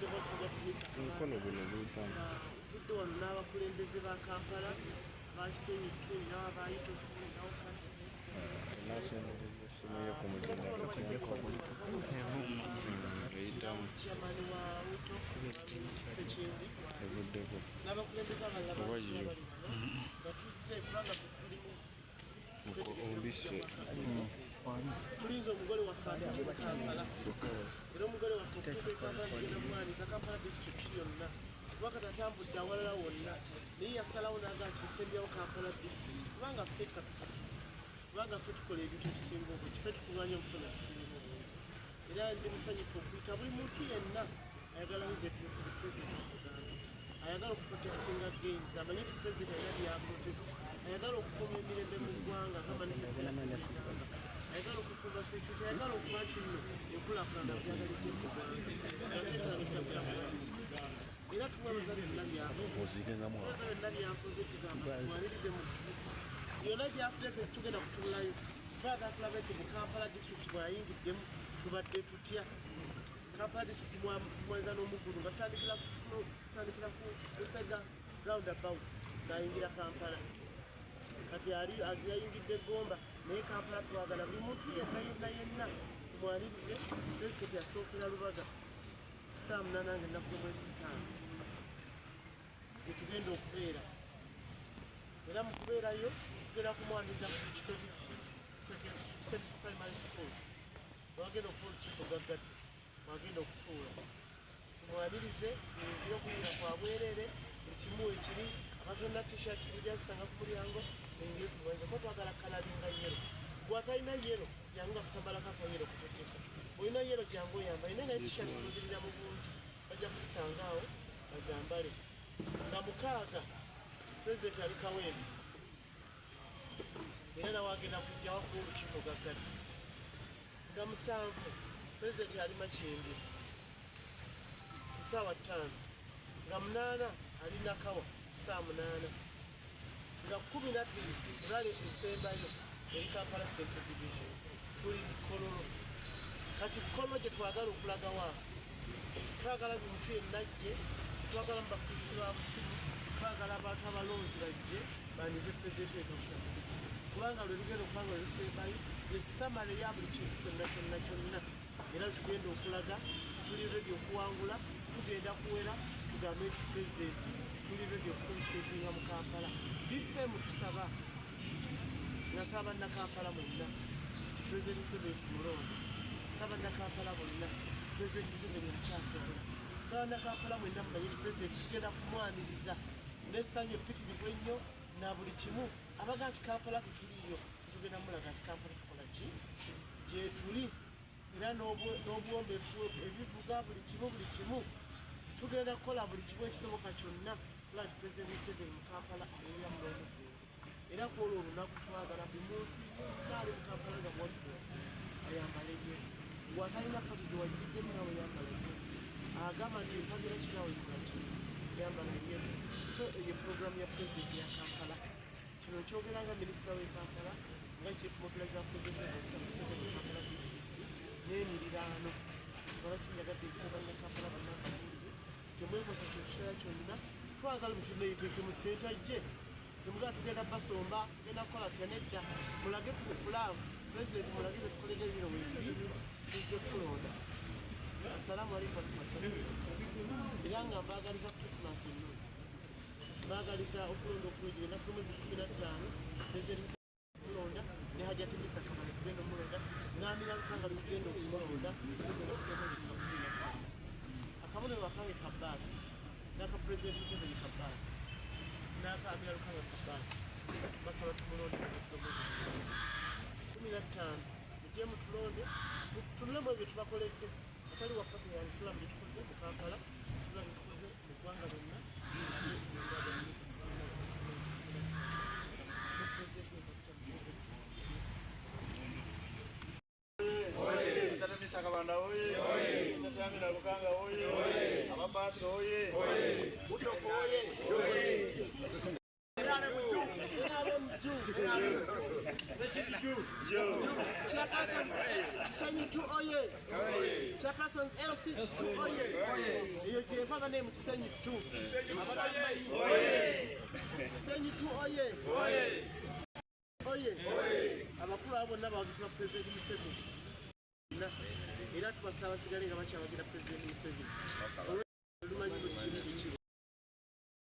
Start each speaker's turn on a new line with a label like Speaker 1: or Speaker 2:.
Speaker 1: Abakulembeze Hajat
Speaker 2: Omukono guno guyitamu.
Speaker 1: Tudde wano n'abakulembeze ba Kampala, abakisenyi tuni n'abayitofu.
Speaker 2: Nasembereza essimu ye ku mugenda eyitamu.
Speaker 1: Chairman wa UTOF Sekindi
Speaker 2: Evuddeko.
Speaker 1: n'abakulembeze abalala
Speaker 2: Oba
Speaker 1: bangi
Speaker 2: yiyo.
Speaker 1: abali wano nga tuzze kubanga ffe tulimu
Speaker 2: Ombisse.
Speaker 1: Tulinze omugole waffe atuuke mu Kampala, era omugole waffe okutuuka e Kampala tugenda mwaniriza Kampala District yonna, kuba kati atambudde awalala wonna, naye yasalawo n'aga nti nsembyawo Kampala District, kubanga ffe capital city, kubanga ffe tukola ebintu ebisinga obungi, ffe tukuŋŋaanya omusolo ogusinga obungi. Era ndi musanyufu okuyita buli muntu yenna ayagala His Excellency the President of Uganda, ayagala okuprotectinga gains, amanyi nti President alina byakoze, ayagala okukuuma emirembe mu ggwanga nga manifesto yaffe, ayagala okukuuma security, ayagala okuba nti nno enkulaakulana byagala ejje mu ggwanga, ate etandikira mu Kampala District. Era tumwebaza byonna byakoze, twebaza byonna byakoze. Tugamba tumwanirize mu yonna gyafudde. Ffe situgenda kutunulayo, twagala tulabe nti mu Kampala District bw'ayingiddemu tubadde tutya. Kampala District tumwaniriza n'omugudu nga tutandikira ku Busega Roundabout ng'ayingira Kampala. Kati ali yayingidde Gomba, naye Kampala twagala buli muntu yenna yenna yenna tumwanirize. Pulezidenti yasookera Lubaga saa 8 nga ennaku z'omwezi 5 gyetugenda okubeera, era mu kubeerayo tugenda kumwaniriza ku Kitebi Primary School, wagenda okuba olukiiko gaggadde, wagenda okutuula tumwanirize. Yingire, okuyingira kwa bwerere, buli kimu ekiri. Abatolina T-shirts mujazisanga ku mulyango. Muyingire tumwanirize, kuba twagala kalalinga yellow. Gwatalina yellow, jangu nga katambalako aka yellow kutegeka. Olina yellow, jangu oyambale, naye T-shirt tuzirina mu bungi, bajja kuzisanga awo bazambale. Nga 6 Pulezidenti ali Kawempe, era nawe agenda kujja wakuba olukiiko gaggadde. Nga 7 Pulezidenti ali Makindye ku ssaawa 5. Nga 8 ali Nakawa ku ssaawa 8. Nga 12 rally esembayo eri Kampala Central Division, tuli Kololo. Kati Kololo gye twagala okulagawa, twagala buli muntu yenna ajje, twagala mu basiisi ba busimu, twagala abantu abalonzi bajje bandize Pulezidenti we Kaguta Museveni, kubanga lwe lugenda okubanga lwe lusembayo, ye summary ya buli kintu kyonna kyonna kyonna. Era tugenda okulaga tituli ready okuwangula, tugenda kuwera tugambe nti Pulezidenti tuli ready okureceivinga mu Kampala. This time tusaba, nasaba bannakampala mwenna nti Pulezidenti Museveni tumulonde. Saba bannakampala bonna, Pulezidenti Museveni akyasobola. Saba bannakampala mwenna mumanye nti Pulezidenti tugenda kumwaniriza n'essanyu eppitirivu ennyo na buli kimu. Abaga nti Kampala tetuliiyo, tugenda mulaga nti Kampala tukola ki, gyetuli, era n'obuwombeefu, ebivuga, buli kimu, buli kimu. Tugenda kukola buli kimu ekisoboka kyonna kula nti Pulezidenti Museveni mu Kampala ayingira mu lw'omuggulu. Era kwolwo olunaku twagala buli muntu yenna ali mu Kampala nga muwagizi waffe ayambale nnyo. Gwatalina party gye wajjiddemu, nawe yambala nnyo. Agamba nti mpagira kinawe, kola ki, yambala nnyo. So eyo puroguramu ya Pulezidenti ya Kampala. Kino nkyogera nga minisita w'e Kampala, nga chief mobilizer wa Pulezidenti Kaguta Museveni mu Kampala District n'emiriraano. Nsonga lwaki njagadde ekita Kampala bonna mbabuulire, temwekosa kintu kirala kyonna. Twagala omuntu neyiteekemu sente ajje, temugaa tugenda basomba, tugenda kukola tya. Nedda, mulage ku love Pulezidenti, mulage byetukoledde bino webiri, tuzze kulonda. Assalaamu alaikum warahmatullahi. Era nga mbaagaliza Christmas ennungi, mbaagaliza okulonda okulungi. Ennaku z'omwezi 15 Pulezidenti mulonda, ne Hajati Misa Kamala tugenda omulonda, n'Amina Lukanga lwe tugenda okumulonda ennaku z'omwezi nga 15. Akabonero akange ka baasi, n'aka Pulezidenti Museveni ka baasi, n'aka Amina Lukanga ka baasi. Basaba tumulonde ennaku z'omwezi 15, mujje mutulonde, tunulemu ebyo tubakoledde. Atali wa party yange, tulamu bye tukoze mu Kampala, tulamu bye tukoze mu ggwanga lyonna. Ate Uganda Misa Kabanda mwezi 15 ne Pulezidenti we Kaguta Museveni.
Speaker 3: Tata Misa Kabanda oye! Tata Amina Lukanga oye! Ababaasi oye! Butofu oye!
Speaker 1: NRM. Chairpersons, Kisenyi 2 oye. Chairpersons LC 2 oye. Eyo gyenva bane mu Kisenyi 2. Kisenyi 2 oye. Oye. Abakulu abo bonna abawagizi ba Pulezidenti Museveni. Era tubasaba basigale nga bakyawagira Pulezidenti Museveni. Lumanyi buli kimu.